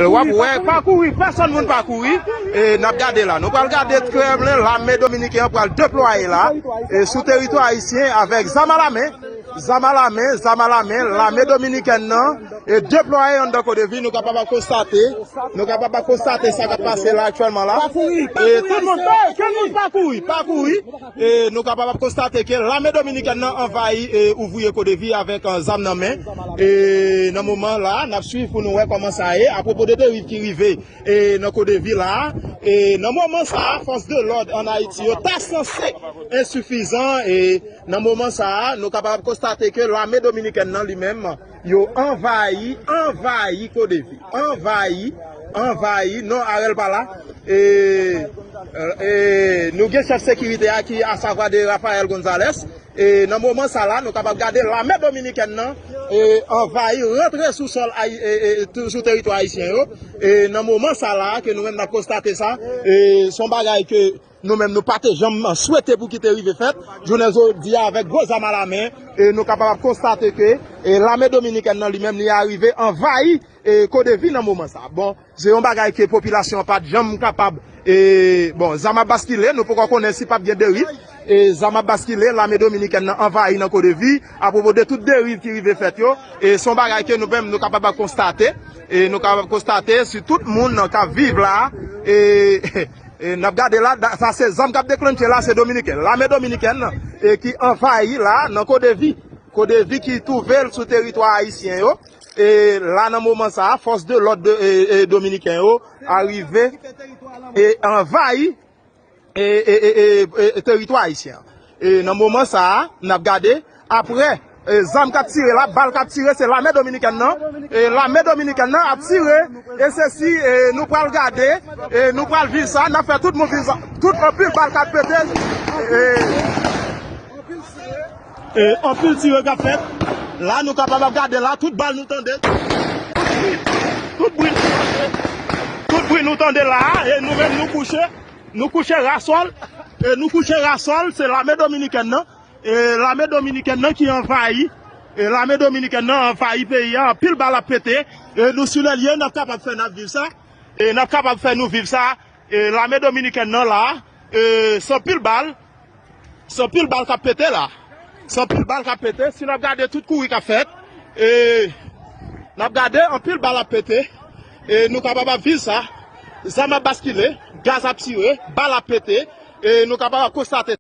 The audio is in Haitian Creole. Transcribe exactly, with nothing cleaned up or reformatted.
W ap wè, pa kouri, pèsonn moun pa kouri. E n ap gade la. Nou pral gade Kremlin, lame dominiken an pral deplwaye la. E sou teritwa ayisyen avèk zam alamen. Zam alamen, zam alamen, lame dominikèn nan e deplwaye anndan Kodevi, nou kapab ap konstate, nou kapab ap konstate sa k ap pase la aktyèlman la. E tout moun, tout moun pa kouri, pa kouri. E nou kapab ap konstate ke lame dominikèn nan anvayi e ouvriye Kodevi avèk, eh, zam nan men. E nan moman la, n ap swiv pou nou wè kòman sa ye. Apwopo de deriv ki rive e nan Kodevi la, e nan moman sa a, fòs de lòd ann Ayiti yo ta sanse ensifizan, e nan moman sa a, nou kapab konstate ke lame dominikèn nan li menm, yo anvayi, anvayi Kodevi, anvayi, anvayi, non, Arel pa la, e, e nou gen chèf sekirite a ki asavwa de Rafael Gonzalez, e nan moman sa la, nou kapab gade lame dominikèn nan, e, anvayi, rantre sou sòl ayi-, e, e, tou-, sou teritwa ayisyen yo. E nan moman sa la, ke nou menm n ap konstate sa, e se yon bagay ke nou menm nou pa te janm swete pou ki te rive fèt. Jounen jodi a, avèk gwo zam alamen, e nou kapab ap konstate ke, e lame dominikèn nan li menm, li arive anvayi, e Kodevi nan moman sa. Bon, se yon bagay ke popilasyon an pa t janm kapab, e, bon, zam ap baskile, nou poko konnen si p ap gen deriv, e zam ap baskile, lame dominikèn nan anvayi nan Kodevi, apwopo de tout deriv ki rive fèt yo, e se yon bagay ke nou menm nou kapab ap konstate, e nou kapab konstate si tout moun k ap viv la, e, e n ap gade la, da-, sa se zam k ap deklanche la, se dominiken, lame dominikèn, e ki anvayi la nan Kodevi, Kodevi ki twouve l sou teritwa ayisyen yo. E la, nan moman sa a, fòs de lòd de, e, e, dominiken yo arive e anvayi, e, e, e, e, e, teritwa ayisyen an. E nan moman sa a, n ap gade, apre, e, zam k ap tire la, bal k ap tire, se lame dominikèn nan. E lame dominikèn nan ap tire, e se si, e, nou pral gade, e nou pral viv sa, n ap fè tout moun viv sa. Tout anpil bal k ap pete, e, e anpil tire k ap fèt. La, nou kapab ap gade la, tout bal nou tande. Tout bri, tout bri nou tande la, e nou menm nou kouche. Nou kouche rasòl, e nou kouche rasòl, se lame dominikèn nan. E lame dominikèn nan ki anvayi. E lame dominikèn nan anvayi peyi a, anpil bal ap pete. E nou sou lè l ye, n ap kapab fè n ap viv sa. E n ap kapab fè nou viv sa. E lame dominikèn nan la, e se anpil bal. Se anpil bal k ap pete la. Se anpil bal k ap pete. Si n ap gade tout kouri k ap fèt, e n ap gade anpil bal ap pete. E nou kapab ap viv sa. Zam ap baskile, gaz ap tire, bal ap pete. E nou kapab ap konstate.